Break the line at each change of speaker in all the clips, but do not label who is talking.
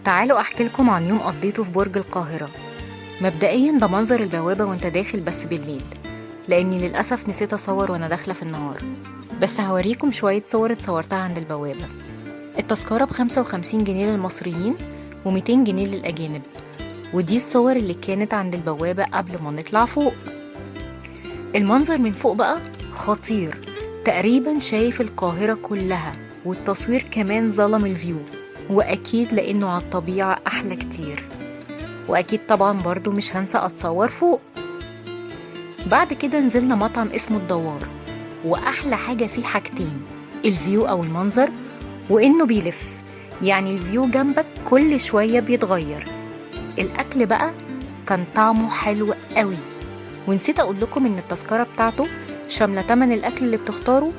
تعالوا احكي لكم عن يوم قضيته في برج القاهرة. مبدئيا ده منظر البوابة وانت داخل بس بالليل، لاني للأسف نسيت اصور وانا داخلة في النهار، بس هوريكم شوية صور اتصورتها عند البوابة. التذكرة ب55 جنيه للمصريين و200 جنيه للأجانب، ودي الصور اللي كانت عند البوابة قبل ما نطلع فوق. المنظر من فوق بقى خطير، تقريبا شايف القاهرة كلها، والتصوير كمان ظلم ال view، وأكيد لأنه على الطبيعة أحلى كتير. وأكيد طبعا برضو مش هنسى أتصور فوق. بعد كده نزلنا مطعم اسمه الدوار، وأحلى حاجة فيه حاجتين: ال view أو المنظر، وإنه بيلف، يعني ال view جنبك كل شوية بيتغير. الأكل بقى كان طعمه حلو قوي، ونسيت أقول لكم إن التذكرة بتاعته شاملة تمن الأكل اللي بتختاره.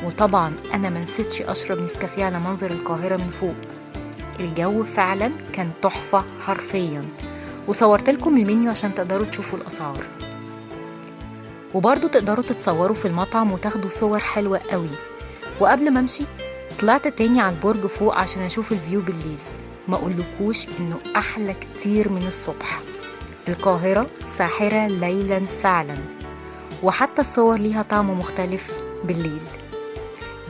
وطبعا أنا منسيتش أشرب نسكافيه على منظر القاهرة من فوق. الجو فعلا كان تحفة حرفيا، وصورت لكم المنيو عشان تقدروا تشوفوا الأسعار، وبرضو تقدروا تتصوروا في المطعم وتاخدوا صور حلوة قوي. وقبل ما امشي طلعت تاني على البرج فوق عشان اشوف ال view بالليل. ما اقولكوش انه احلى كتير من الصبح. القاهرة ساحرة ليلا فعلا، وحتى الصور ليها طعم مختلف بالليل.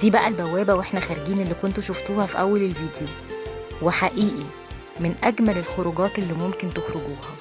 دي بقى البوابة واحنا خارجين اللي كنتوا شفتوها في اول الفيديو، وحقيقي من اجمل الخروجات اللي ممكن تخرجوها.